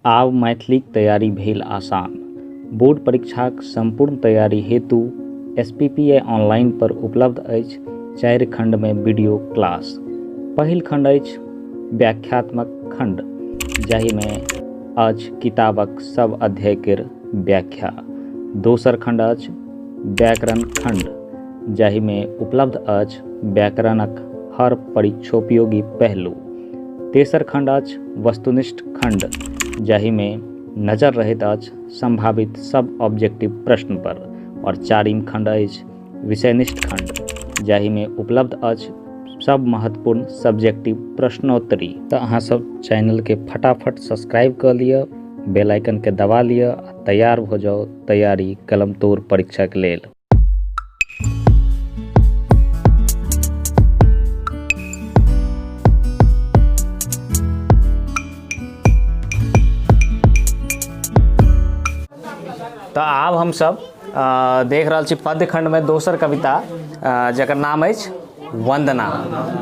आब मैथिलीक तैयारी भेल आसान। बोर्ड परीक्षाक सम्पूर्ण तैयारी हेतु एसपीपीआई ऑनलाइन पर उपलब्ध अछि 4 खंडमे वीडियो क्लास। पहिल खंड अछि व्याख्यात्मक खंड, जाहिमे अछि किताबक सब अध्याय केर व्याख्या। दोसर खंड अछि व्याकरण खंड, जाहिमे उपलब्ध अछि व्याकरणक हर परीक्षोपयोगी पहलू। तेसर खंड अछि वस्तुनिष्ठ खंड, जाहिमे नजर रहैत अछि संभावित सब ऑब्जेक्टिव प्रश्न पर। और चारिम खंड अछि विषयनिष्ठ खंड, जाहिमे उपलब्ध अछि सब महत्वपूर्ण सब्जेक्टिव प्रश्नोत्तरी। तऽ अहाँ सब चैनलके फटाफट सब्सक्राइब कऽ लिअ, बेल आइकनके दबा लिअ आ तैयार भऽ जाउ तैयारी कलमतोड़ परीक्षाके लेल। तऽ आब हमसब देख रहल छी पद्य खण्डमे दोसर कविता, जकर नाम अछि वन्दना।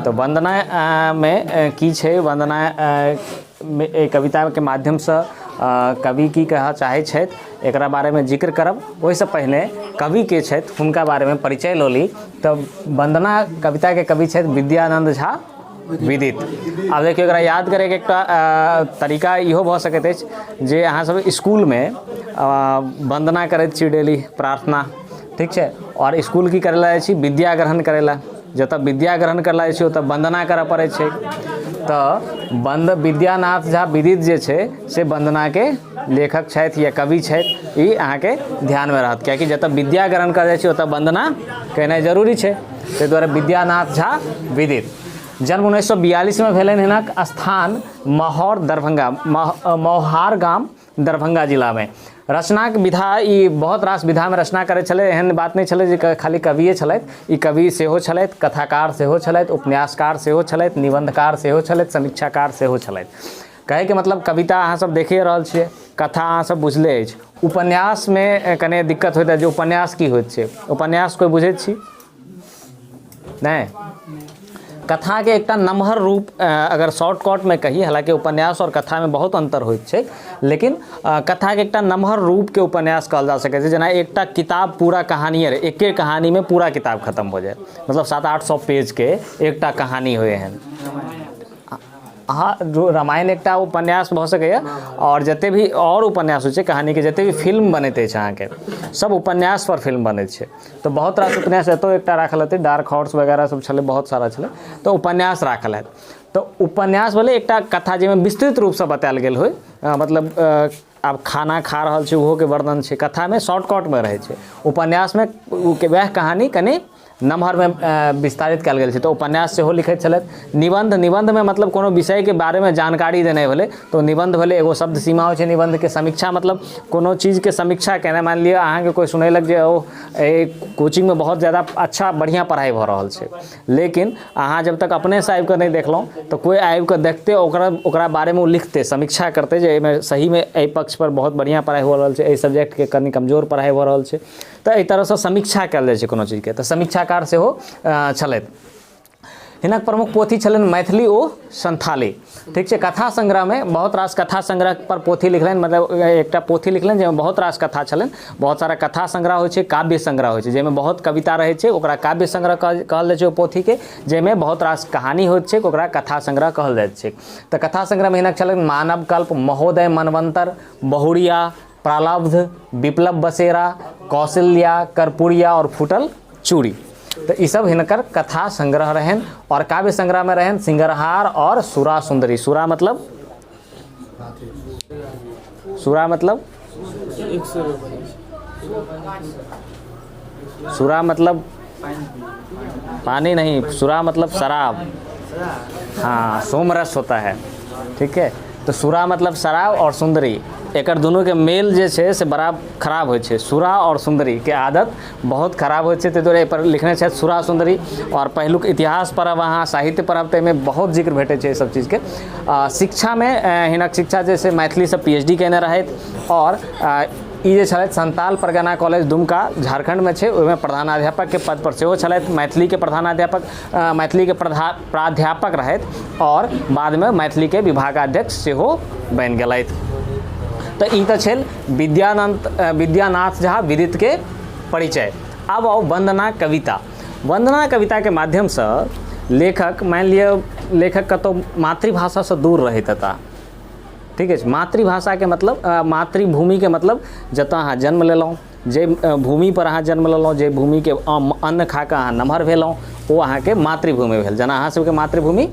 तऽ वन्दनामे की छै, वन्दना एहि कविताके माध्यमसँ कवि की कहऽ चाहै छथि, एकरा बारेमे जिक्र करब। ओहिसँ पहिने कवि के छथि हुनका बारेमे परिचय लऽ ली। तऽ वन्दना कविताके कवि छथि विद्यानन्द झा विदित। आब देखियौ, एकरा याद करैके एकटा तरीका इहो भऽ सकैत अछि जे अहाँ सब इसकुलमे वन्दना करैत छी डेली प्रार्थना, ठीक छै, आओर इसकुल की करै लए जाइ छी, विद्या ग्रहण करै लए। जतऽ विद्या ग्रहण करै लए जाइ छी ओतऽ वन्दना करऽ पड़ै छै। तऽ विद्यानाथ झा विदित जे छै से वन्दनाके लेखक छथि या कवि छथि, ई अहाँके ध्यानमे रहत, कियाकि जतऽ विद्या ग्रहण करै जाइ छी ओतऽ वन्दना केनाइ जरूरी छै। ताहि दुआरे विद्यानाथ झा विदित। जन्म 1942मे भेलनि हिनक, स्थान महौर दरभंगा, मौहार गाम दरभंगा जिलामे। रचनाक विधा ई बहुत रास विधामे रचना करै छलै, एहन बात नहि छलै जे खाली कविए छलथि। ई कवि सेहो छलथि, कथाकार सेहो छलथि, उपन्यासकार सेहो छलथि, निबन्धकार सेहो छलथि, समीक्षाकार सेहो छलथि। कहैके मतलब कविता अहाँ सब देखिए रहल छियै, कथा अहाँ सब बुझले अछि। उपन्यासमे कने दिक्कत होइत अछि जे उपन्यास की होइत छै, उपन्यास कोइ बुझैत छी नहि? कथाके एकटा नमहर रूप अगर शॉर्टकटमे कही, हालाँकि उपन्यास आओर कथामे बहुत अन्तर होइत छै, लेकिन कथाके एकटा नमहर रूपके उपन्यास कहल जा सकै छै। जेना एकटा किताब पूरा कहानिए रहै, एके कहानीमे पूरा किताब खतम हो जाए, मतलब 700-800 पेजके एकटा कहानी होइ एहन। हाँ, रामायण एकटा उपन्यास भऽ सकैए, आओर जते भी आओर उपन्यास होइ छै कहानीके, जते भी फिल्म बनैत अछि अहाँके, सब उपन्यासपर फिल्म बनैत छै। तऽ बहुत रास उपन्यास एतौ एकटा राखल हेतै, डार्क हॉर्स वगैरह सब छलै, बहुत सारा छलै, तऽ उपन्यास राखल हैत। तऽ उपन्यास भेलै एकटा कथा जाहिमे विस्तृत रूपसँ बतायल गेल होइ, मतलब आब खाना खा रहल छै ओहोके वर्णन छै। कथामे शॉर्टकटमे रहै छै, उपन्यासमे वएह कहानी कनि नमहरमे विस्तारित कयल गेल छै। तऽ उपन्यास सेहो लिखैत छलथि। निबन्धमे मतलब कोनो विषयके बारेमे जानकारी देनाइ भेलै तऽ निबन्ध भेलै। एगो शब्द सीमा होइ छै निबन्धके। समीक्षा मतलब कोनो चीजके समीक्षा केनाइ। मानि लिअ अहाँके कोइ सुनेलक जे ओ एहि कोचिंगमे बहुत जादा अच्छा बढ़िआँ पढ़ाइ भऽ रहल छै, लेकिन अहाँ जब तक अपनेसँ आबिकऽ नहि देखलहुँ, तऽ कोइ आबिकऽ देखतै, ओकरा ओकरा बारेमे ओ लिखतै, समीक्षा करतै जे एहिमे सहीमे एहि पक्षपर बहुत बढ़िआँ पढ़ाइ हो रहल छै, एहि सब्जेक्टके कनि कमजोर पढ़ाइ भऽ रहल छै। तऽ एहि तरहसँ समीक्षा कयल जाइ छै कोनो चीजके। तऽ समीक्षाकार सेहो छलथि। हिनक प्रमुख पोथी छलनि मैथिली ओ संथाली, ठीक छै। कथा संग्रहमे बहुत रास कथा संग्रह पर पोथी लिखलनि, मतलब एकटा पोथी लिखलनि जाहिमे बहुत रास कथा छलनि। बहुत सारा कथा संग्रह होइ छै, काव्य संग्रह होइ छै जाहिमे बहुत कविता रहै छै, ओकरा काव्य संग्रह कहल जाइ छै। ओ पोथीके जाहिमे बहुत रास कहानी होइत छै ओकरा कथा संग्रह कहल जाइत छै। तऽ कथा संग्रहमे हिनक छलनि मानव कल्प, महोदय मनवंतर, बहुरिया, प्रालब्ध, विप्लव बसेरा, कौशल्या, कर्पूरिया और फूटल चूड़ी। तऽ ई सब हिनकर कथा संग्रह रहनि। और काव्य संग्रह में रहनि सिंगरहार और सुरा सुंदरी। सुरा मतलब, सुरा मतलब, सुरा मतलब पानी नहीं, सुरा मतलब शराब, हाँ सोमरस होता है, ठीक है। तऽ सुरा मतलब शराब और सुन्दरी, एकर दुनूके मेल जे छै से बड़ा खराब होइ छै। सुरा आओर सुन्दरीके आदत बहुत खराब होइ छै, ताहि दुआरे एहिपर लिखने छथि सुरा सुन्दरी। आओर पहिलुक इतिहास पढ़ब अहाँ, साहित्य पढ़ब, तऽ एहिमे बहुत जिक्र भेटै छै एहि सब चीजके। शिक्षामे हिनक शिक्षा जे छै मैथिलीसँ पी एच डी कयने रहथि आओर ई जे छलथि संताल परगना कॉलेज दुमका झारखण्डमे छै, ओहिमे प्रधानाध्यापकके पदपर सेहो छलथि। मैथिलीके प्रधानाध्यापक, मैथिलीके प्राध्यापक रहथि आओर बादमे मैथिलीके विभागाध्यक्ष सेहो बनि गेलथि। तऽ ई तऽ छल विद्यानाथ झा विदितके परिचय। आब आउ वन्दना कविता। वन्दना कविताके माध्यमसँ लेखक, मानि लिअ लेखक कतहु मातृभाषासँ दूर रहैत हेताह, ठीक अछि। मातृभाषाके मतलब मातृभूमिके मतलब जतऽ अहाँ जन्म लेलहुँ, जाहि भूमिपर अहाँ जन्म लेलहुँ, जाहि भूमिके अन्न खाकऽ अहाँ नमहर भेलहुँ, ओ अहाँके मातृभूमि भेल। जेना अहाँ सबके मातृभूमि,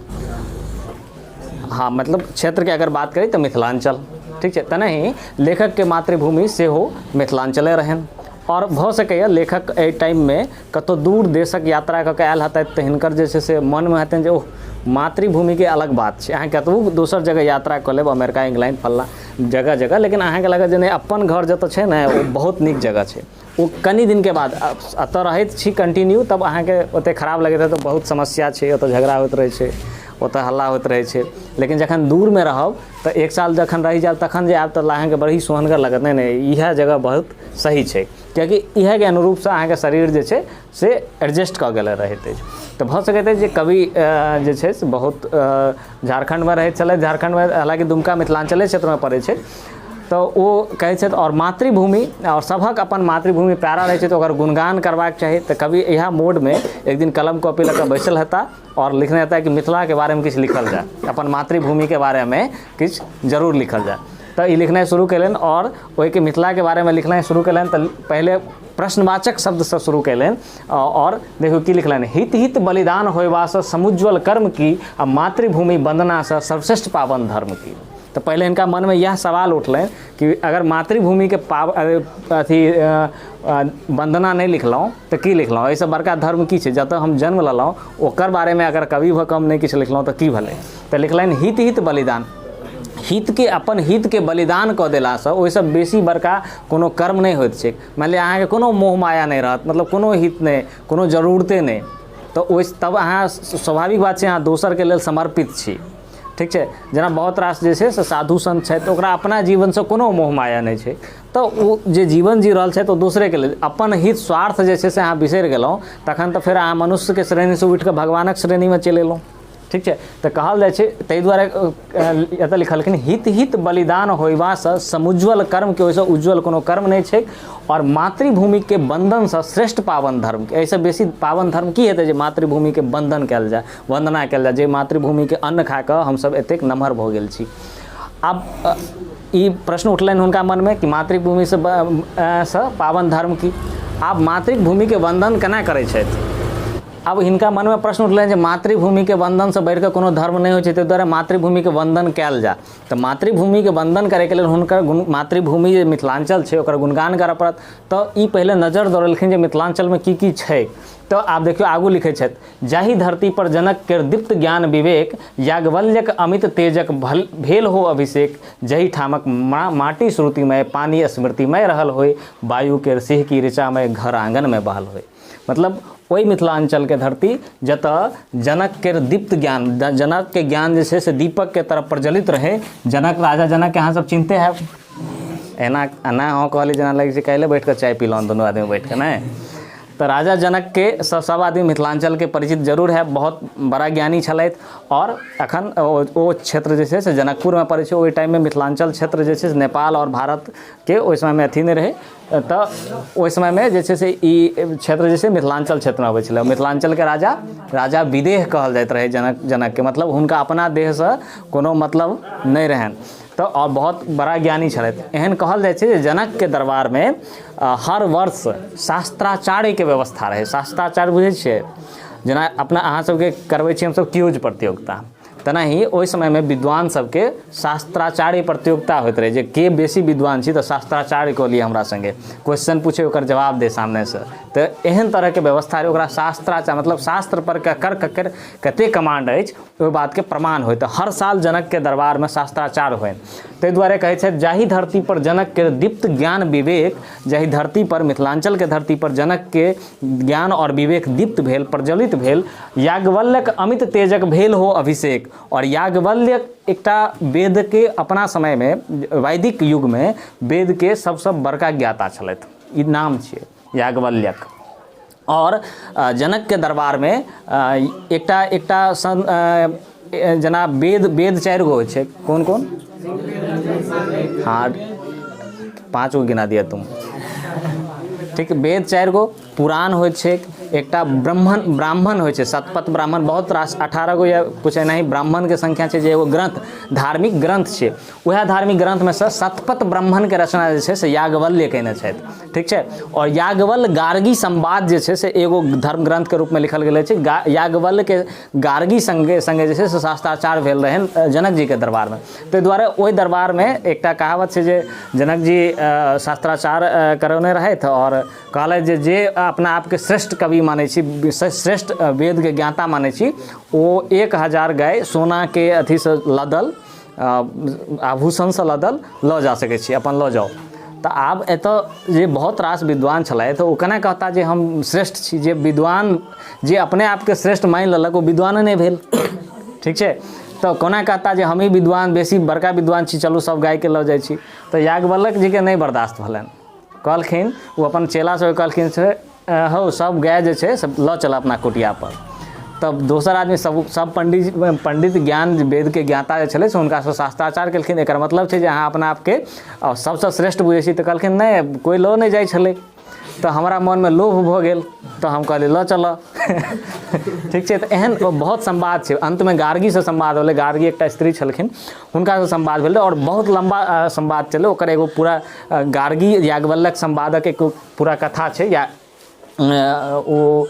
हाँ मतलब क्षेत्रके अगर बात करी तऽ मिथिलाञ्चल, ठीक छै। तेनाही लेखकके मातृभूमि सेहो मिथिलाञ्चले रहनि। आओर भऽ सकैए लेखक एहि टाइममे कतहु दूर देशक यात्रा कऽ कऽ आयल हेतथि, तऽ हिनकर जे छै से मनमे हेतनि जे ओह मातृभूमिके अलग बात छै। अहाँ कतबो दोसर जगह यात्रा कऽ लेब, अमेरिका, इंग्लैंड, फल्लाँ जगह जगह, लेकिन अहाँके लागत जे नहि, अपन घर जतऽ छै ने ओ बहुत नीक जगह छै। ओ कनि दिनके बाद एतऽ रहैत छी कंटिन्यू, तब अहाँके ओतेक खराब लगैत हैत, बहुत समस्या छै, ओतऽ झगड़ा होइत रहै छै, ओतऽ हल्ला होइत रहै छै। लेकिन जखन दूरमे रहब तऽ एक साल जखन रहि जायब, तखन जे आयब तऽ अहाँके बड़ी सोहनगर लागत, नहि नहि इएह जगह बहुत सही छै, किएकि इएहके अनुरूपसँ अहाँके शरीर जे छै से एडजस्ट कऽ गेल रहैत अछि। तऽ भऽ सकैत अछि जे कवि जे छै से बहुत झारखण्डमे रहैत छलथि। झारखण्डमे हालाँकि दुमका मिथिलाञ्चले क्षेत्रमे पड़ै छै, तऽ ओ कहै छथि आओर मातृभूमि, आओर सभक अपन मातृभूमि प्यारा रहै छै, तऽ ओकर गुणगान करबाक चाही। तऽ कवि इएह मोडमे एक दिन कलम कॉपी लऽ कऽ बैसल हेताह आओर लिखने हेताह कि मिथिलाके बारेमे किछु लिखल जाय, अपन मातृभूमिके बारेमे किछु जरूर लिखल जाय। तऽ ई लिखनाइ शुरू कयलनि आओर ओहिके मिथिलाके बारेमे लिखनाइ शुरू कयलनि। तऽ पहिले प्रश्नवाचक शब्दसँ शुरू कयलनि आओर देखू की लिखलनि, हित हित बलिदान होयबासँ समुज्ज्वल कर्म की, आ मातृभूमि वन्दनासँ सर्वश्रेष्ठ पावन धर्म की। तऽ पहिले हिनका मनमे इएह सवाल उठलनि कि अगर मातृभूमिके पाव अथी वन्दना नहि लिखलहुँ तऽ की लिखलहुँ, एहिसँ बड़का धर्म की छै? जतऽ हम जन्म लेलहुँ ओकर बारेमे अगर कवि भऽ कऽ हम नहि किछु लिखलहुँ तऽ की भेलै? तऽ लिखलनि हित हित बलिदान, हितके अपन हितके बलिदान कऽ देलासँ ओहिसँ बेसी बड़का कोनो कर्म नहि होइत छै। मानि लिअ अहाँके कोनो मोह माया नहि रहत, मतलब कोनो हित नहि, कोनो जरूरते नहि, तऽ ओहि तब अहाँ स्वाभाविक बात छै अहाँ दोसरके लेल समर्पित छी, ठीक छै। जेना बहुत रास जे छै से साधु सन्त छथि, ओकरा अपना जीवनसँ कोनो मोह माया नहि छै, तऽ ओ जे जीवन जी रहल छथि ओ दोसरेके लेल, अपन हित स्वार्थ जे छै से अहाँ बिसरि गेलहुँ, तखन तऽ फेर अहाँ मनुष्यके श्रेणीसँ उठिकऽ भगवानक श्रेणीमे चलि एलहुँ, ठीक छै। तऽ कहल जाइ छै ताहि दुआरे एतऽ लिखलखिन हित हित बलिदान होयबासँ समुज्ज्वल कर्मके, ओहिसँ उज्ज्वल कोनो कर्म नहि छै, आओर मातृभूमिके वन्दनसँ श्रेष्ठ पावन धर्म, एहिसँ बेसी पावन धर्म की हेतै जे मातृभूमिके वन्दन कयल जाय, वन्दना कयल जाय, जे मातृभूमिके अन्न खा कऽ हमसभ एतेक नमहर भऽ गेल छी। आब ई प्रश्न उठलनि हुनका मनमे कि मातृभूमिसँ सँ पावन धर्म की। आब मातृभूमिके वन्दन केना करै छथि? आब हिनका मनमे प्रश्न उठलनि जे मातृभूमिके वन्दनसँ बढ़िकऽ कोनो धर्म नहि होइ छै, ताहि दुआरे मातृभूमिके वन्दन कयल जाय। तऽ मातृभूमिके वन्दन करैके लेल हुनकर गुण मातृभूमि जे मिथिलाञ्चल छै ओकर गुणगान करऽ पड़त। तऽ ई पहिले नजर दौड़ेलखिन जे मिथिलाञ्चलमे की की छै। तऽ आब देखियौ आगू लिखै छथि, जाहि धरती पर जनक केर दीप्त ज्ञान विवेक, याज्ञवल्क्यक अमित तेजक भल भेल हो अभिषेक, जाहि ठामक माटि श्रुतिमय, पानि स्मृतिमय रहल होय, वायु केर सिंह की ऋचामय घर आँगनमे बहल होय। मतलब ओहि मिथिलाञ्चलके धरती जतऽ जनकके दीप्त ज्ञान, जनकके ज्ञान जे छै से दीपकके तरफ प्रज्वलित रहै। जनक, राजा जनकके अहाँ सब चिन्हते हैब। एना एना अहाँ कहली जेना लगै छै काल्हि बैठ कऽ चाय पीलहुँ दुनू आदमी बैठ कऽ, नहि तऽ राजा जनकके सब आदमी मिथिलाञ्चलके परिचित जरूर हैब, बहुत बड़ा ज्ञानी छलथि। आओर एखन ओ क्षेत्र जे छै से जनकपुरमे पड़ै छै। ओहि टाइममे मिथिलाञ्चल क्षेत्र जे छै से नेपाल आओर भारतके ओहि समयमे अथी नहि रहै, तऽ ओहि समयमे जे छै से ई क्षेत्र जे छै मिथिलाञ्चल क्षेत्रमे अबै छलै। मिथिलाञ्चलके राजा राजा विदेह कहल जाइत रहै जनकके, मतलब हुनका अपना देहसँ कोनो मतलब नहि रहनि, तऽ आओर बहुत बड़ा ज्ञानी छलथि। एहन कहल जाइ छै जे जनकके दरबारमे हर वर्ष शास्त्राचार्यके व्यवस्था रहै। शास्त्राचार्य बुझै छियै? जेना अपना अहाँ सबके करबै छी हमसब क्यूज प्रतियोगिता, तेनाही ओहि समयमे विद्वान सबके शास्त्राचार्य प्रतियोगिता होइत रहै, जे के बेसी विद्वान छी तऽ शास्त्राचार्य कऽ लिअ, हमरा सङ्गे क्वेश्चन पूछे ओकर जवाब दे सामनेसँ। तऽ एहन तरहके व्यवस्था रहै। ओकरा शास्त्राचार्य मतलब शास्त्र पर ककर ककर कते कमांड अछि ओहि बातके प्रमाण होइत। हर साल जनकके दरबारमे शास्त्राचार होइ। ताहि दुआरे कहै छथि जाहि धरती पर जनकके दीप्त ज्ञान विवेक, जाहि धरती पर मिथिलाञ्चलके धरती पर जनकके ज्ञान आओर विवेक दीप्त भेल, प्रज्वलित भेल, याज्ञवल्क्य अमित तेजक भेल हो अभिषेक, आओर याज्ञवल्क्य एकटा वेदके अपना समयमे वैदिक युगमे वेदके सबसँ बड़का ज्ञाता छलथि। ई नाम छियै याज्ञवल्क्य। आओर जनकके दरबारमे एकटा एकटा सन जेना वेद वेद 4 गो होइ छै। कोन कोन? हाँ, 5 गो गिना दिया तुम। ठीक, वेद 4 गो, पुराण होइ छै, एकटा ब्राह्मण होइ छै, शतपथ ब्राह्मण, बहुत रास 18 गो या कुछ एनाही ब्राह्मणके संख्या छै, जे एगो ग्रंथ धार्मिक ग्रंथ छै। वएह धार्मिक ग्रंथमे सँ शतपथ ब्राह्मणके रचना जे छै से याज्ञवल्क्य कयने छथि। ठीक छै, आओर याज्ञवल्क्य गार्गी संवाद जे छै से एगो धर्म ग्रंथके रूपमे लिखल गेल अछि। याज्ञवल्क्यके गार्गी सङ्गे सङ्गे जे छै से शास्त्राचार भेल रहनि जनक जीके दरबारमे। ताहि दुआरे ओहि दरबारमे एकटा कहावत छै जे जनक जी शास्त्राचार करौने रहथि आओर कहलथि जे जे अपना आपके श्रेष्ठ कवि मानै छी, श्रेष्ठ वेदके ज्ञाता मानै छी, ओ 1000 गाय सोनाके अथीसँ लदल, आभूषणसँ लदल लऽ जा सकै छी, अपन लऽ जाउ। तऽ आब एतऽ जे बहुत रास विद्वान छलथि ओ केना कहता जे हम श्रेष्ठ छी? जे विद्वान जे अपने आपके श्रेष्ठ मानि लेलक ओ विद्वाने नहि भेल। ठीक छै, तऽ कोना कहता जे हमही विद्वान बेसी बड़का विद्वान छी, चलू सब गायके लऽ जाइ छी। तऽ याज्ञवल्क्य जीके नहि बर्दाश्त भेलनि, कहलखिन ओ अपन चेला सबके कहलखिन से हौ सब गाय जे छै से लऽ चल अपना कुटियापर। तब दोसर आदमी सब सब पंडित पंडित ज्ञान वेदके ज्ञाता जे छलै से हुनकासँ शास्त्राचार केलखिन। एकर मतलब छै जे अहाँ अपना आपके सबसँ श्रेष्ठ बुझै छी। तऽ कहलखिन नहि, कोइ लऽ नहि जाइ छलै, तऽ हमरा मोनमे लोभ भऽ गेल तऽ हम कहलियै लऽ चलऽ। ठीक छै, तऽ एहन बहुत संवाद छै। अन्तमे गार्गीसँ संवाद भेलै। गार्गी एकटा स्त्री छलखिन, हुनकासँ संवाद भेलै आओर बहुत लम्बा संवाद चललै। ओकर एगो पूरा गार्गी याज्ञवल्क्य संवादक एक पूरा कथा छै, या ओ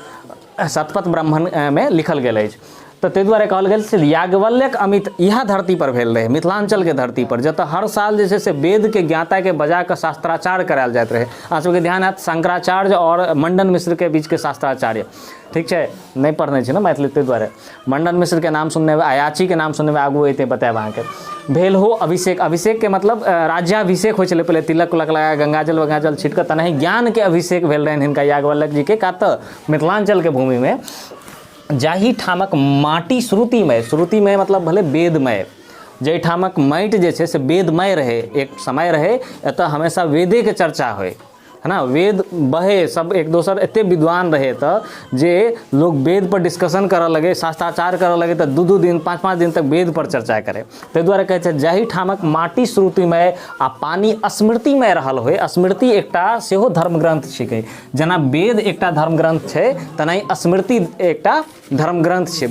शतपथ ब्राह्मणमे लिखल गेल अछि। तऽ ताहि दुआरे कहल गेल छै याज्ञवल्क्यक अमित इएह धरतीपर भेल रहै, मिथिलाञ्चलके धरतीपर, जतऽ हर साल जे छै से वेदके ज्ञाताके बजा कऽ शास्त्राचार करायल जाइत रहै। अहाँ सबके ध्यान हैत शंकराचार्य आओर मण्डन मिश्रके बीचके शास्त्राचार्य। ठीक छै, नहि पढ़ने छी ने मैथिली, ताहि दुआरे मण्डन मिश्रके नाम सुनने हेबै, अयाचीके नाम सुनने हेबै, आगू अयतै बतायब अहाँके। भेल हो अभिषेक, अभिषेकके मतलब राज्याभिषेक होइ छलै पहिले, तिलक उलक लगा गंगाजल वंगाजल छीट कऽ, तेनाही ज्ञानके अभिषेक भेल रहनि हिनका याज्ञवल्क्य जीके कतऽ? मिथिलाञ्चलके भूमिमे, जाहि ठामक माटि श्रुतिमय, श्रुतिमय मतलब भेलै वेदमय, जाहि ठामक माटि जे छै से वेदमय रहै। एक समय रहै एतऽ हमेशा वेदेके चर्चा होइ, है ना, वेद बहे, सब एक दोसर एते विद्वान रहे तऽ जे लोग वेद पर डिस्कशन करऽ लगे, शास्त्राचार करऽ लगे, तऽ 2-2 दिन 5-5 दिन तक वेद पर चर्चा करे। ताहि दुआरे कहै छै जाहि ठामक माटि श्रुतिमय आ पानि स्मृतिमय रहल होय। स्मृति एकटा सेहो धर्मग्रंथ छिकै, जेना वेद एकटा धर्मग्रंथ छै तेनाही स्मृति एकटा धर्मग्रंथ छै।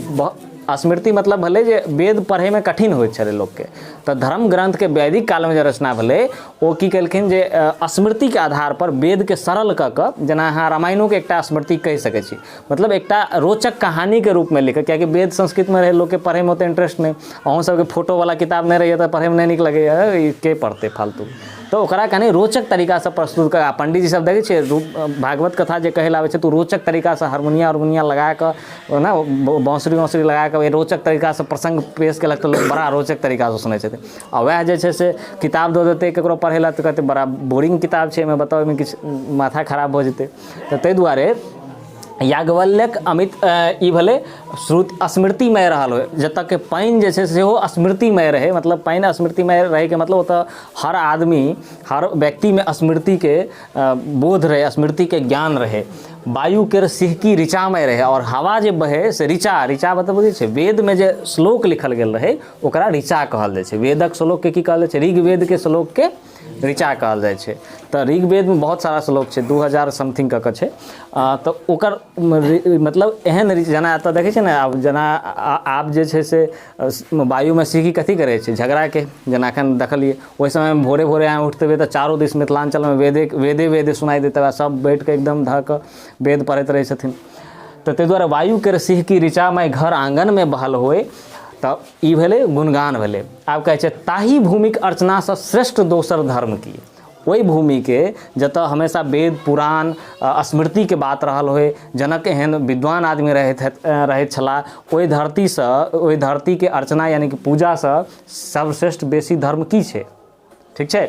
स्मृति मतलब भेलै जे वेद पढ़ैमे कठिन होइत छलै लोकके, तऽ धर्म ग्रंथके वैदिक कालमे जे रचना भेलै ओ की केलखिन जे स्मृतिके आधार पर वेदके सरल कऽ कऽ, जेना अहाँ रामायणोके एकटा स्मृति कहि सकै छी, मतलब एकटा रोचक कहानीके रूपमे लिखऽ, कियाकि वेद संस्कृतमे रहै, लोकके पढ़ैमे ओतेक इंट्रेस्ट नहि। अहूँ सबके फोटोवला किताब नहि रहैए तऽ पढ़ैमे नहि नीक लगैए, ई के पढ़तै फालतू, तऽ ओकरा कनि रोचक तरीकासँ प्रस्तुत कऽ। आ पंडीजी सब देखै छियै भागवत कथा जे कहै लए आबै छै तऽ ओ रोचक तरीकासँ हारमोनिया उरमोनिया लगाकऽ ने बाँसुरी वाँसुरी लगाकऽ रोचक तरीकासँ प्रसङ्ग पेश केलक तऽ लोक बड़ा रोचक तरीकासँ सुनै छथिन। आ वएह जे छै से किताब दऽ देतै ककरो पढ़ै लए तऽ कहतै बड़ा बोरिंग किताब छै, एहिमे बताउ, एहिमे किछु माथा खराब भऽ जेतै। तऽ ताहि दुआरे याज्ञवल्क्य अमित ई भेलै श्रुत स्मृतिमय रहल होइ, जतऽके पानि जे छै सेहो स्मृतिमय रहै। मतलब पानि स्मृतिमय रहैके मतलब ओतऽ हर आदमी हर व्यक्तिमे स्मृतिके बोध रहै, स्मृतिके ज्ञान रहै। वायु केर सिहकी ऋचामय रहै, आओर हवा जे बहै से ऋचा, ऋचा मतलब बुझै छै वेदमे जे श्लोक लिखल गेल रहै ओकरा ऋचा कहल जाइ छै। वेदक श्लोकके की कहल जाइ छै? ऋग्वेदके श्लोकके ऋचा कहल जाइ छै। तऽ ऋग्वेदमे बहुत सारा श्लोक छै, 2000 समथिंग कऽ कऽ छै। तऽ ओकर मतलब एहन जेना एतऽ देखै छियै ने, आब जेना आब जे छै से वायुमे सिहकी कथी करै छै झगड़ाके, जेना एखन देखलियै ओहि समयमे भोरे भोरे अहाँ उठि तऽ चारू दिस मिथिलाञ्चलमे वेदे वेदे वेदे सुनाइ दैत रहए, सब बैठिकऽ एकदम धऽ कऽ वेद पढ़ैत रहै छथिन। तऽ ताहि दुआरे वायुके सिहकी ऋचामय घर आङ्गनमे बहल होइ, तऽ ई भेलै गुणगान भेलै। आब कहै छै ताहि भूमिक अर्चनासँ श्रेष्ठ दोसर धर्म की? ओहि भूमिके जतऽ हमेशा वेद पुराण स्मृतिके बात रहल होइ, जनक एहन विद्वान आदमी रहैत रहैत छलाह, ओहि धरतीसँ ओहि धरतीके अर्चना यानि कि पूजासँ सर्वश्रेष्ठ बेसी धर्म की छै? ठीक छै।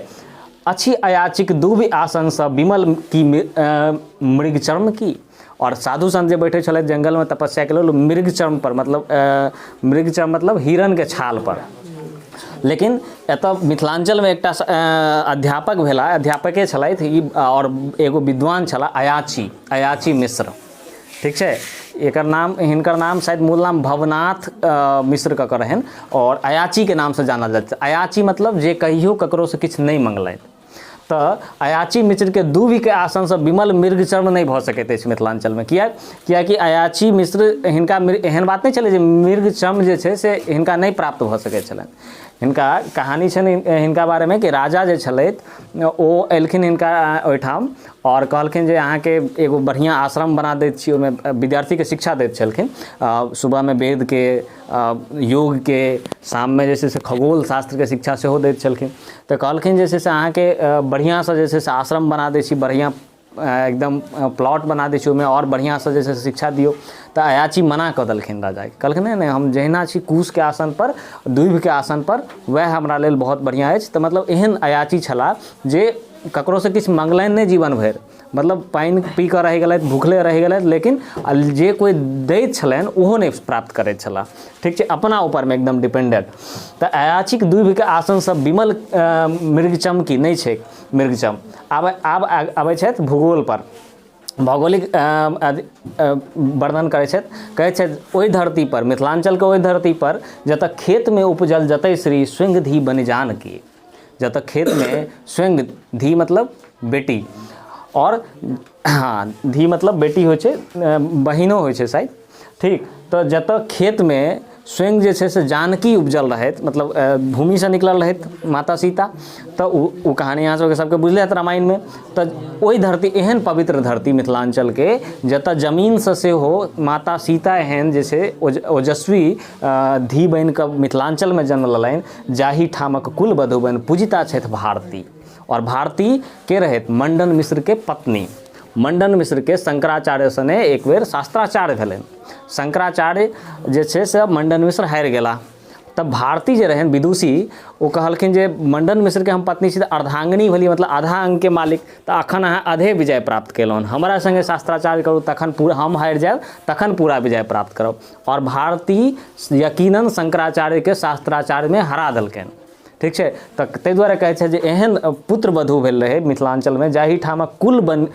अछि अयाचिक दुभि आसनसँ विमल की मृग चर्म की? आओर साधु संत जे बैठे छलथि जंगलमे तपस्याके लेल ओ मृग चर्म पर, मतलब मृग चर्म मतलब हिरणके छाल पर। लेकिन एतऽ मिथिलाञ्चलमे एकटा अध्यापक भेला, अध्यापके छलथि ई, आओर एगो विद्वान छलाह अयाची, अयाची मिश्र, ठीक छै। एकर नाम, हिनकर नाम शायद मूल नाम भवनाथ मिश्र कऽ कऽ रहनि आओर अयाचीके नामसँ जानल जाइत छै। अयाची मतलब जे कहियो ककरोसँ किछु नहि मङ्गलथि। तऽ अयाची मिश्रके दूभिके आसनसँ विमल मृग चर्म नहि भऽ सकैत अछि मिथिलाञ्चलमे। किएक? किएकि अयाची मिश्र हिनका एहन बात नहि छलै जे मृग चर्म जे छै से हिनका नहि प्राप्त भऽ सकैत छलनि। हिनका कहानी छनि हिनका बारेमे कि राजा जे छलथि ओ एलखिन हिनका ओहिठाम आओर कहलखिन जे अहाँके एगो बढ़िआँ आश्रम बना दैत छी। ओहिमे विद्यार्थीके शिक्षा दैत छलखिन, सुबहमे वेदके, योगके, शाममे जे छै से खगोल शास्त्रके शिक्षा सेहो दैत छलखिन। तऽ कहलखिन जे छै से अहाँके बढ़िआँसँ जे छै से आश्रम बना दै छी, बढ़िआँ एकदम प्लॉट बना दै छी, ओहिमे आओर बढ़िआँसँ जे छै से शिक्षा दियौ। तऽ अयाची मना कऽ देलखिन राजाके, कहलखिन नहि नहि, हम जहिना छी कुशके आसनपर, दूभिके आसनपर, वएह हमरा लेल बहुत बढ़िआँ अछि। तऽ मतलब एहन अयाची छलाह जे ककरोसँ किछु मङ्गलनि नहि जीवन भरि, मतलब पानि पी कऽ रहि गेलथि, भुखले रहि गेलथि, लेकिन जे कोइ दैत छलनि ओहो नहि प्राप्त करैत छलाह, ठीक छै, अपना ऊपरमे एकदम डिपेंडेंट। तऽ अयाचीक दूभिके आसनसँ विमल मृग चमकी नहि छै मृगचम। आब आब अबै छथि भूगोलपर, भौगोलिक वर्णन करै छथि। कहै छथि ओहि धरतीपर, मिथिलाञ्चलके ओहि धरतीपर जतऽ खेतमे उपजल जतय श्री स्वयं धी बनि जानकी, जतऽ खेतमे स्वयं धी मतलब बेटी, आओर हँ धी मतलब बेटी होइ छै, बहिनो होइ छै शायद, ठीक। तऽ जतऽ खेतमे स्वयं जे छै से जानकी उपजल रहथि, मतलब भूमिसँ निकलल रहथि माता सीता, तऽ ओ ओ कहानी अहाँ सबके सबके बुझले हैत रामायणमे। तऽ ओहि धरती, एहन पवित्र धरती मिथिलाञ्चलके, जतऽ जमीनसँ सेहो माता सीता एहन जे छै ओजस्वी धी बनिकऽ मिथिलाञ्चलमे जन्म लेलनि, जाहि ठामक कुल वधू बनि पूजिता छथि भारती। आओर भारती के रहथि? मण्डन मिश्रके पत्नी। मण्डन मिश्रके शंकराचार्य सने एक बेर शास्त्राचार्य भेलनि। शंकराचार्य जे छै से मण्डन मिश्र हारि गेला। तब भारती जे रहनि विदुषी, ओ कहलखिन जे मण्डन मिश्रके हम पत्नी छी तऽ अर्धांगिनी भेली, मतलब आधा अङ्गके मालिक, तऽ अखन अहाँ आधे विजय प्राप्त केलहुँ, हमरा सङ्गे शास्त्राचार्य करू तखन पूरा, हम हारि जायब तखन पूरा विजय प्राप्त करब। आओर भारती यकीनन शंकराचार्यके शास्त्राचार्यमे हरा देलकनि, ठीक छै। तऽ ताहि दुआरे कहै छै जे एहन पुत्र वधू भेल रहै मिथिलाञ्चलमे जाहि ठामक कुल बन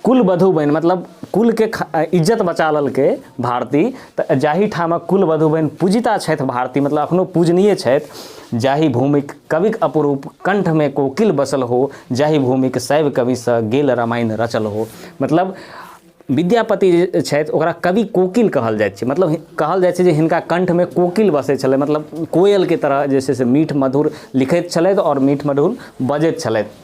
कुल वधू बनि, मतलब कुलके इज्जत बचा लेलकै भारती। तऽ जाहि ठामक कुल वधू बनि पूजिता छथि भारती, मतलब अखनो पूजनीय छथि। जाहि भूमिक कविक अपरूप कंठमे कोकिल बसल हो, जाहि भूमिक शैव कविसँ गेल रामायण रचल हो। मतलब विद्यापति जे छथि ओकरा कवि कोकिल कहल जाइत छै, मतलब कहल जाइ छै जे हिनका कण्ठमे कोकिल बसै छलै, मतलब कोयलके तरह जे छै से मीठ मधुर लिखैत छलथि आओर मीठ मधुर बजैत छलथि।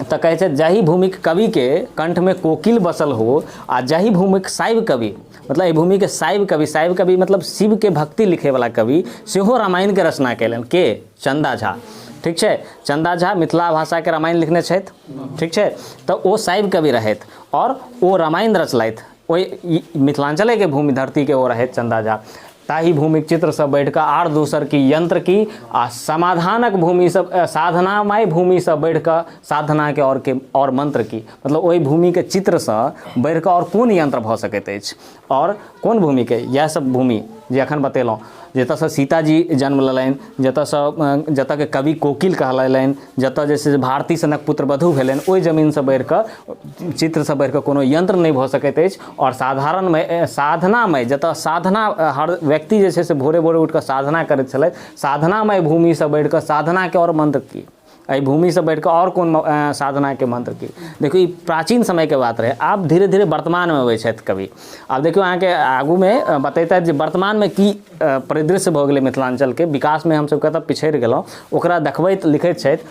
तऽ कहै छै जाहि भूमिक कविके कण्ठमे कोकिल बसल हो आ जाहि भूमिक शैव कवि, मतलब एहि भूमिके शैव कवि, शैव कवि मतलब शिवके भक्ति लिखैवला कवि सेहो रामायणके रचना कयलनि, के? चन्दा झा, ठीक छै। चन्दा झा मिथिला भाषाके रामायण लिखने छथि, ठीक छै। तऽ ओ शैव कवि रहथि आओर ओ रामायण रचलथि, ओहि मिथिलाञ्चलेके भूमि धरतीके ओ रहथि चन्दा झा। ताहि भूमिक चित्रसँ बढ़िकऽ आर दोसर की यंत्र की, आ समाधानक भूमिसँ, साधनामय भूमिसँ बढ़िकऽ साधनाके आओर के आओर मंत्र की, मतलब ओहि भूमिके चित्रसँ बढ़िकऽ आओर कोन यंत्र भऽ सकैत अछि आओर कोन भूमिके। इएह सब भूमि जे एखन बतेलहुँ, जतऽसँ सीताजी जन्म लेलनि, जतऽसँ जतऽके कवि कोकिल कहलेलनि, जतऽ जे छै से भारती सनक पुत्रवधू भेलनि, ओहि जमीनसँ बढ़िकऽ चित्रसँ बढ़िकऽ कोनो यंत्र नहि भऽ सकैत अछि। आओर साधारणमे साधनामय, जतऽ साधना हर व्यक्ति जे छै से भोरे भोरे उठिकऽ साधना करैत छलथि, साधनामय भूमिसँ बढ़िकऽ साधनाके आओर मन्त्र की, एहि भूमिसँ बढ़िकऽ आओर कोन साधनाके मन्त्र की। देखियौ ई प्राचीन समयके बात रहै, आब धीरे धीरे वर्तमानमे अबै छथि कवि। आब देखियौ अहाँके आगूमे बतेतथि जे वर्तमानमे की परिदृश्य भऽ गेलै, मिथिलाञ्चलके विकासमे हमसब कतऽ पिछड़ि गेलहुँ, ओकरा देखबैत लिखैत छथि।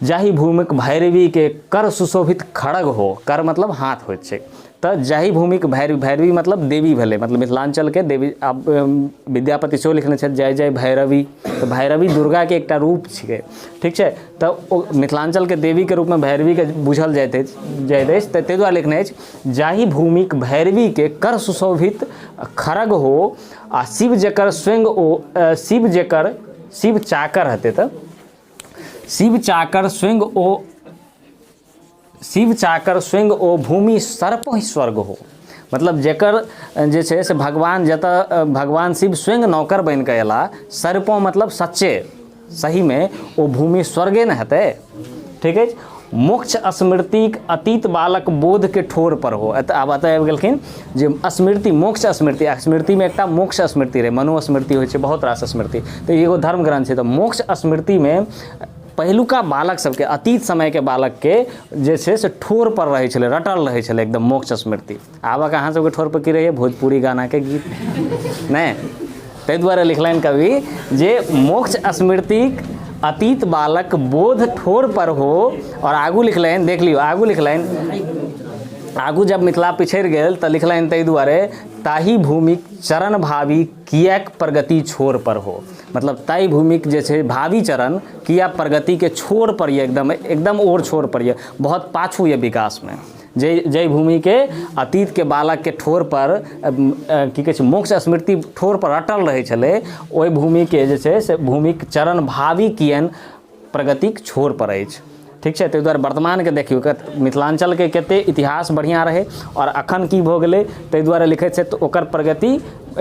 जाहि भूमिक भैरवीके कर सुशोभित खड़ग हो, कर मतलब हाथ होइत छै, तऽ जाहि भूमिक भैरवी, भैरवी मतलब देवी भेलै, मतलब मिथिलाञ्चलके देवी। आब विद्यापति सेहो लिखने छथि जय जय भैरवी, तऽ भैरवी दुर्गाके एकटा रूप छिकै, ठीक छै। तऽ ओ मिथिलाञ्चलके देवीके रूपमे भैरवीके बुझल जाइत अछि जाइत अछि, तऽ ताहि दुआरे लिखने अछि जाहि भूमिक भैरवीके कर सुशोभित खड़ग हो आ शिव जकर स्वयं ओ शिव जकर शिव चाकर हेतै, तऽ शिव चाकर स्वयं ओ शिव चाकर स्वयं ओ भूमि सर्प ही स्वर्ग हो। मतलब जकर जे छै से भगवान जतऽ भगवान शिव स्वयं नौकर बनि कऽ अयला, सरिपों मतलब सच्चे सहीमे ओ भूमि स्वर्गे ने हेतै। ठीक अछि। मोक्ष स्मृतिक अतीत बालक बोधके ठोर पर हो। एतऽ आब एतऽ आबि गेलखिन जे स्मृति, मोक्ष स्मृति, स्मृतिमे एकटा मोक्ष स्मृति रहै, मनुस्मृति होइ छै, बहुत रास स्मृति, तऽ एगो धर्म ग्रंथ छै। तऽ मोक्ष स्मृतिमे पहिलुका बालक सबके, अतीत समयके बालकके जे छै से ठोर पर रहै छलै, रटल रहै छलै एकदम मोक्ष स्मृति। आबक अहाँ सबके ठोर पर की रहैए? भोजपुरी गानाके गीत नहि। ताहि दुआरे लिखलनि कवि जे मोक्ष स्मृतिक अतीत बालक बोध ठोर पर हो। आओर आगू लिखलनि, देख लियौ, आगू लिखलनि, आगू जब मिथिला पिछड़ि गेल तऽ लिखलनि ताहि दुआरे ताहि भूमिक चरण भावी किएक प्रगति छोर पर हो। मतलब ताहि भूमिक जे छै भावी चरण किया प्रगतिके छोर पर यऽ, एकदम एकदम ओर छोर पर यऽ, बहुत पाछू यऽ विकासमे। जाहि भूमिके अतीतके बालकके ठोर पर की कहै छै मोक्ष स्मृति ठोर पर अटल रहै छलै, ओहि भूमिके जे छै से भूमिक चरण भावी कियन प्रगतिक छोर पर अछि। ठीक छै। ताहि दुआरे वर्तमानके देखियौ मिथिलाञ्चलके कते इतिहास बढ़िआँ रहै आओर अखन की भऽ गेलै। ताहि दुआरे लिखै छथि ओकर प्रगति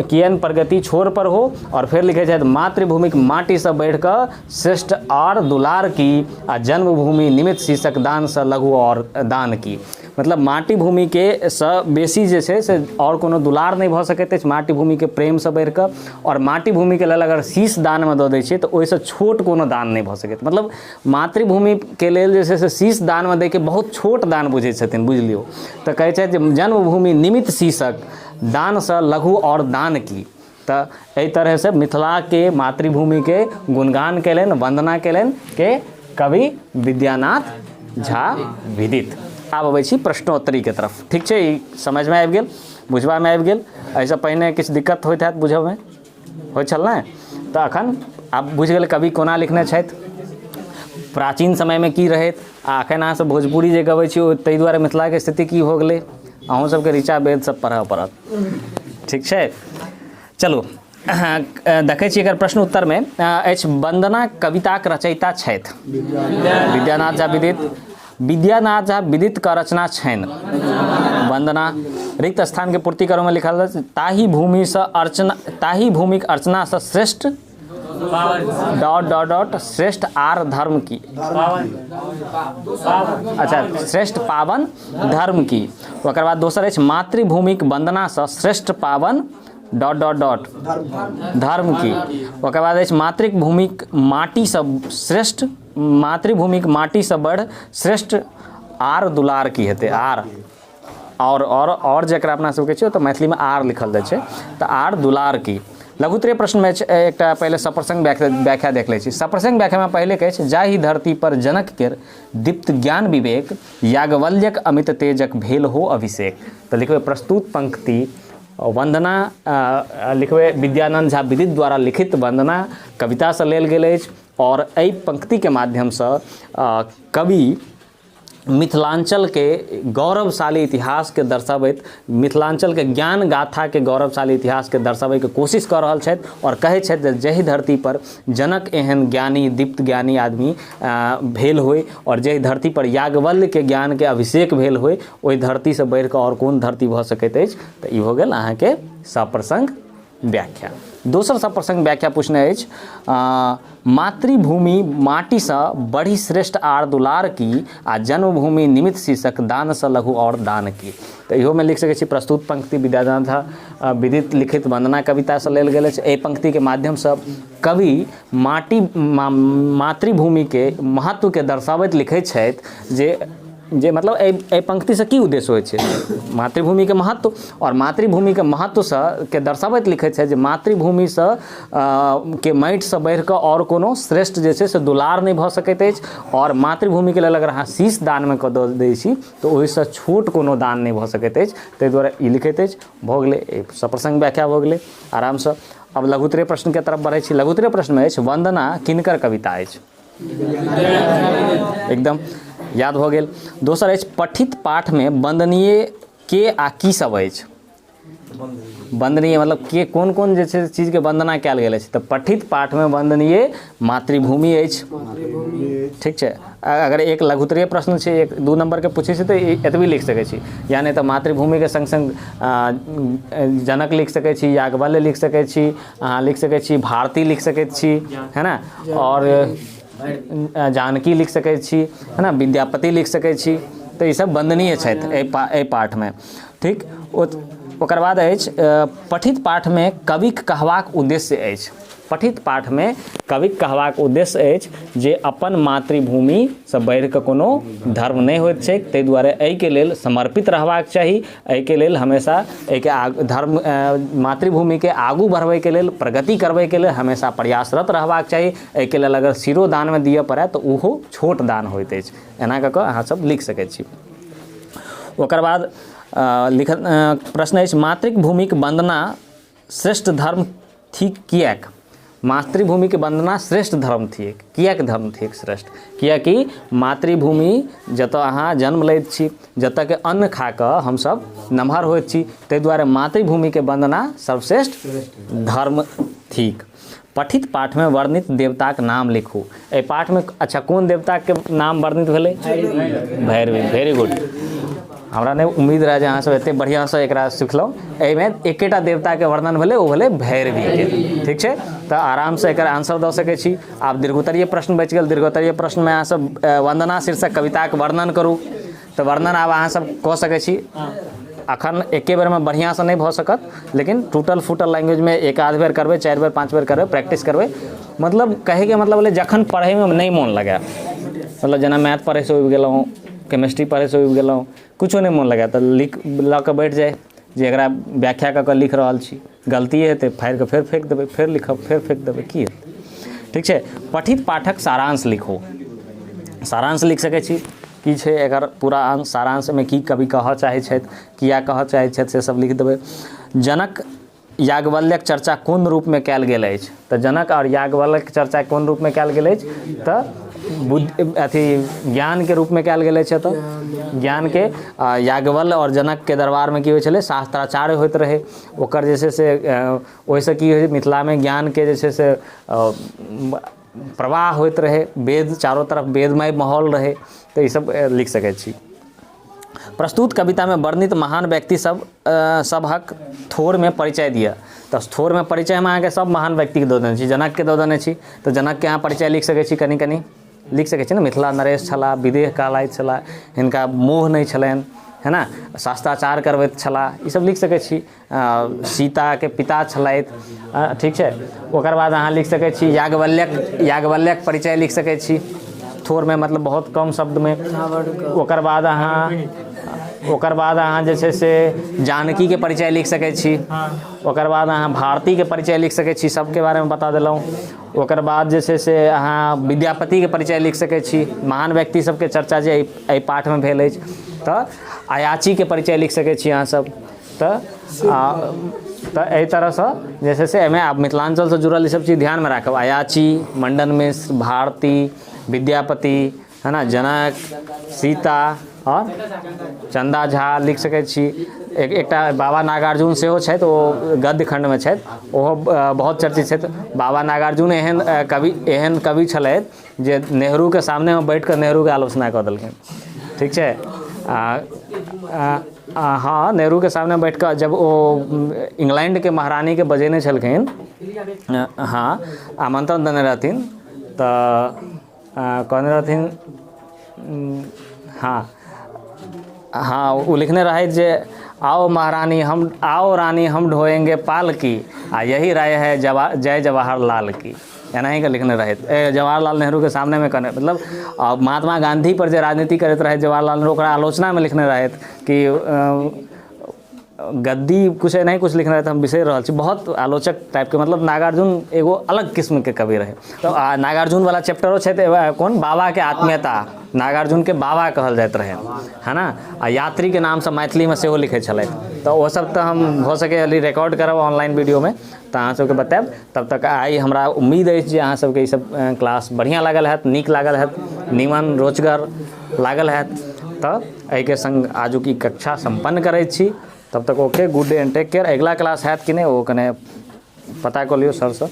कियन प्रगति छोर पर हो। आओर फेर लिखै छथि मातृभूमिक माटिसँ बढ़िकऽ श्रेष्ठ आर दुलार की, आ जन्मभूमि निमित्त शीर्षक दानसँ लघु आओर दान की। मतलब मातृभूमिके सँ बेसी जे छै से आओर कोनो दुलार नहि भऽ सकैत अछि मातृभूमिके प्रेमसँ बढ़िकऽ। आओर मातृभूमिके लेल अगर शीश दानमे दऽ दै छियै तऽ ओहिसँ छोट कोनो दान नहि भऽ सकैत। मतलब मातृभूमिके लेल जे छै से शीश दानमे दैके बहुत छोट दान बुझै छथिन, बुझि लियौ। तऽ कहै छथि जे जन्मभूमि निमित्त शीशक दानसँ लघु आओर दान की। तऽ एहि तरहसँ मिथिलाके मातृभूमिके गुणगान कयलनि, वन्दना कयलनि के कवि विद्यानाथ झा विदित। आब अबै छी प्रश्नोत्तरीके तरफ। ठीक छै, ई समझमे आबि गेल, बुझबामे आबि गेल? एहिसँ पहिने किछु दिक्कत होइत हैत बुझऽमे? होइ छल ने? तऽ अखन आब बुझि गेल कवि कोना लिखने छथि, प्राचीन समयमे की रहैत, आ अखन अहाँसभ भोजपुरी जे गबै छी ताहि दुआरे मिथिलाके स्थिति की हो गेलै। अहूँ सबके ऋचा वेद सब पढ़ऽ पड़त। ठीक छै, चलू देखै छी एकर प्रश्न उत्तरमे अछि। वन्दना कविताक रचयिता छथि विद्यानाथ झा विदित। विद्यानाथ झा विदित क रचना छनि वन्दना। रिक्त स्थानके पूर्ति करोमे लिखल अछि ताहि भूमिसँ अर्चना, ताहि भूमिक अर्चनासँ श्रेष्ठ डॉट डॉट डॉट श्रेष्ठ आर धर्म की। अच्छा, श्रेष्ठ पावन धर्म की। ओकर बाद दोसर अछि मातृभूमिक वन्दनासँ श्रेष्ठ पावन डॉट डॉट डॉट धर्म की। ओकर बाद अछि मातृभूमिक माटिसँ श्रेष्ठ, मातृभूमिक माटिसँ बढ़ श्रेष्ठ आर दुलार की हेतै। आर आओर आओर आओर जकरा अपना सबके छै तऽ मैथिलीमे आर लिखल जाइ छै, तऽ आर दुलार की। लघुत्तरीय प्रश्नमे एकटा पहिले सप्रसंग व्याख्या देख लै छी। सप्रसंग व्याख्यामे पहिले कहै छै जाहि धरती पर जनक केर दीप्त ज्ञान विवेक याज्ञवल्क्यक अमित तेजक भेल हो अभिषेक। तऽ लिखबै प्रस्तुत पंक्ति वन्दना, लिखबै विद्यानंद झा विदित द्वारा लिखित वन्दना कवितासँ लेल गेल अछि। आओर एहि पंक्तिके माध्यमसँ कवि मिथिलाञ्चलके गौरवशाली इतिहासके दर्शाबैत, मिथिलाञ्चलके ज्ञान गाथाके गौरवशाली इतिहासके दर्शाबैके कोशिश कऽ रहल छथि। आओर कहै छथि जे जाहि धरतीपर जनक एहन ज्ञानी दीप्त ज्ञानी आदमी भेल होइ आओर जाहि धरतीपर याज्ञवल्क्यके ज्ञानके अभिषेक भेल होइ, ओहि धरतीसँ बढ़िकऽ आओर कोन धरती भऽ सकैत अछि। तऽ ई भऽ गेल अहाँके सप्रसङ्ग व्याख्या। दोसर सप्रसङ्ग व्याख्या पूछने अछि मातृभूमि माटिसँ बढ़ि श्रेष्ठ आर दुलार की, आ जन्मभूमि निमित्त शीर्षक दानसँ लघु और दान की। तऽ इहोमे लिख सकै छी प्रस्तुत पंक्ति विद्यानाथ झा विदित लिखित वन्दना कवितासँ लेल गेल अछि। एहि पंक्तिके माध्यमसँ कवि माटि मातृभूमिके महत्वके दर्शाबैत लिखै छथि जे जे मतलब एहि एहि पंक्तिसँ की उद्देश्य होइ छै, मातृभूमिके महत्व। आओर मातृभूमिके महत्वसँ के दर्शाबैत लिखै छै जे मातृभूमिसँ के माटिसँ बढ़िकऽ आओर कोनो श्रेष्ठ जे छै से दुलार नहि भऽ सकैत अछि। आओर मातृभूमिके लेल अगर अहाँ शीश दानमे कऽ दऽ दै छी तऽ ओहिसँ छोट कोनो दान नहि भऽ सकैत अछि, ताहि दुआरे ई लिखैत अछि। भऽ गेलै सप्रसङ्ग व्याख्या भऽ गेलै आरामसँ। आब लघुत्तरीय प्रश्नके तरफ बढ़ै छी। लघुत्तरीय प्रश्नमे अछि वन्दना किनकर कविता अछि? एकदम याद भऽ गेल। दोसर अछि पठित पाठमे वन्दनीय के आ की सब अछि? वन्दनीय मतलब के कोन कोन जे छै चीजके वन्दना कयल गेल अछि। तऽ पठित पाठमे वन्दनीय मातृभूमि अछि। ठीक छै, अगर एक लघुत्तरीय प्रश्न छै, 1-2 नम्बरके पूछै छै तऽ एतबी लिख सकै छी, या नहि तऽ मातृभूमिके सङ्ग सङ्ग जनक लिख सकै छी, याज्ञवल्क्य लिख सकै छी, अहाँ लिख सकै छी, भारती लिख सकै छी, है ने, आओर जानकी लिख सकै छी, है ने, विद्यापति लिख सकै छी। तऽ ईसब वन्दनीय छथि एहि पाठमे। ठीक, ओकर बाद अछि पठित पाठमे कविक कहबाक उद्देश्य अछि। पठित पाठमे कविक कहबाक उद्देश्य अछि जे अपन मातृभूमिसँ बढ़िकऽ कोनो धर्म नहि होइत छैक, ताहि दुआरे एहिके लेल समर्पित रहबाक चाही, एहिके लेल हमेशा एहिके धर्म मातृभूमिके आगू बढ़बैके लेल, प्रगति करबैके लेल हमेशा प्रयासरत रहबाक चाही। एहिके लेल अगर सिरो दानमे दिअ पड़ै तऽ ओहो छोट दान होइत अछि। एना कऽ कऽ अहाँ सब लिख सकै छी। ओकर बाद लिखल प्रश्न अछि मातृभूमिक वन्दना श्रेष्ठ धर्म थिक किएक? मातृभूमिके वन्दना श्रेष्ठ धर्म थिक किएक? धर्म थिक श्रेष्ठ किएकि मातृभूमि जतऽ अहाँ जन्म लैत छी, जतऽके अन्न खाकऽ हमसब नमहर होइत छी, ताहि दुआरे मातृभूमिके वन्दना सर्वश्रेष्ठ धर्म थिक। पठित पाठमे वर्णित देवताक नाम लिखू। एहि पाठमे अच्छा कोन देवताके नाम वर्णित भेलै? भैरवी। वेरी गुड, हमरा नहि उम्मीद रहै जे अहाँ सब एतेक बढ़िआँसँ एकरा सिखलहुँ। एहिमे एकेटा देवताके वर्णन भेलै, ओ भेलै भैरवीके। ठीक छै, तऽ आरामसँ एकर आंसर दऽ सकै छी। आब दीर्घोत्तरीय प्रश्न बचि गेल। दीर्घोत्तरीय प्रश्नमे अहाँ सब वन्दना शीर्षक कविताके वर्णन करू, तऽ वर्णन आब अहाँ सब कऽ सकै छी। अखन एके बेरमे बढ़िआँसँ नहि भऽ सकत, लेकिन टूटल फूटल लैंग्वेजमे एक आध बेर करबै, 4 बेर 5 बेर करबै, प्रैक्टिस करबै। मतलब कहैके मतलब भेलै जखन पढ़ैमे नहि मोन लगै, मतलब जेना मैथ पढ़ैसँ उबि गेलहुँ, केमिस्ट्री पढ़ैसँ उबि गेलहुँ, किछो नहि मोन लगै तऽ लिख लऽ कऽ बैठ जाइ जे एकरा व्याख्या कऽ कऽ लिख रहल छी, गलतिए हेतै फाड़ि कऽ फेर फेक देबै, फेर लिखब, फेर फेक देबै, की हेतै। ठीक छै, पठित पाठक सारांश लिखू। सारांश लिख सकै छी, की छै एकर पूरा अंश, सारांशमे की कवि कहऽ चाहै छथि, किया कहऽ चाहै छथि, से सब लिख देबै। जनक याज्ञवल्क्यक चर्चा कोन रूपमे कयल गेल अछि? तऽ जनक आओर याज्ञवल्क्यक चर्चा कोन रूपमे कयल गेल अछि? तऽ बुद्धि अथी ज्ञानके रूपमे कयल गेल अछि। एतऽ ज्ञानके याज्ञवल्क्य आओर जनकके दरबारमे की होइ छलै? शास्त्राचार्य होइत रहै। ओकर जे छै से ओहिसँ की होइ, मिथिलामे ज्ञानके जे छै से प्रवाह होइत रहै, वेद चारो तरफ वेदमय माहौल रहै। तऽ ईसब लिख सकै छी। प्रस्तुत कवितामे वर्णित महान व्यक्ति सब सबहक थोड़मे परिचय दिअ। तऽ थोड़मे परिचय हम अहाँके सब महान व्यक्तिके दऽ देने छी, जनकके दऽ देने छी, तऽ जनकके अहाँ परिचय लिख सकै छी, कनि कनि लिख सकै छी ने। मिथिला नरेश छलाह, विदेह कहलाइत छलाह, हिनका मोह नहि छलनि, है ने, शास्त्राचार करबैत छलाह, ईसब लिख सकै छी। सीताके पिता छलथि। ठीक छै, ओकर बाद अहाँ लिख सकै छी याज्ञवल्क्यक परिचय लिख सकै छी थोड़मे, मतलब बहुत कम शब्दमे। ओकर बाद अहाँ जे छै से जानकीके परिचय लिख सकै छी। ओकर बाद अहाँ भारतीके परिचय लिख सकै छी, सबके बारेमे बता देलहुँ। ओकर बाद जे छै से अहाँ विद्यापतिके परिचय लिख सकै छी। महान व्यक्ति सबके चर्चा जे एहि पाठमे भेल अछि। तऽ अयाचीके परिचय लिख सकै छी अहाँ सब। तऽ तऽ एहि तरहसँ जे छै से एहिमे आब मिथिलाञ्चलसँ जुड़ल ईसब चीज ध्यानमे राखब। अयाची, मण्डन मिश्र, भारती, विद्यापति, है ने, जनक, सीता आओर चन्दा झा लिख सकै छी। एकटा बाबा नागार्जुन सेहो छथि, ओ गद्य खण्डमे छथि, ओहो बहुत चर्चित छथि। बाबा नागार्जुन एहन कवि छलथि जे नेहरूके सामनेमे बैठिकऽ नेहरूके आलोचना कऽ देलखिन। ठीक छै, हँ, नेहरूके सामने बैठ कऽ जब ओ इंग्लैंडके महारानीके बजेने छलखिन, हँ, आमंत्रण देने रहथिन, तऽ कहने रहथिन, हँ हँ, ओ लिखने रहथि जे आओ महारानी हम, आओ रानी हम ढोएंगे पालकी, आ यही राय है जय जवाहर लाल की। एनाहिके लिखने रहथि जवाहरलाल नेहरूके सामनेमे कहने, मतलब महात्मा गाँधी पर जे राजनीति करैत रहथि जवाहरलाल नेहरू, ओकरा आलोचनामे लिखने रहथि कि गद्दी कुछ एनाही कुछ लिखने रहथि, हम बिसरि रहल छी। बहुत आलोचक टाइपके, मतलब नागार्जुन एगो अलग किस्मके कवि रहै। तऽ नागार्जुनवला चैप्टरो छै तऽ कोन बाबाके आत्मीयता, नागार्जुनके बाबा कहल जाइत रहै, है ने, आ यात्रीके नामसँ मैथिलीमे सेहो लिखै छलथि। तऽ ओसब तऽ हम भऽ सकैए रिकॉर्ड करब ऑनलाइन वीडियोमे, तऽ अहाँ सबके बतायब। तब तक आइ हमरा उम्मीद अछि जे अहाँ सबके ई सब क्लास बढ़िआँ लागल हैत, नीक लागल हैत, नीमन रोचगर लागल हैत। तऽ एहिके सङ्ग आजुक ई कक्षा सम्पन्न करै छी। तब तक okay, good day and take care. अगिला क्लास हैत कि नहि ओ कने पता कऽ लियौ सरसँ।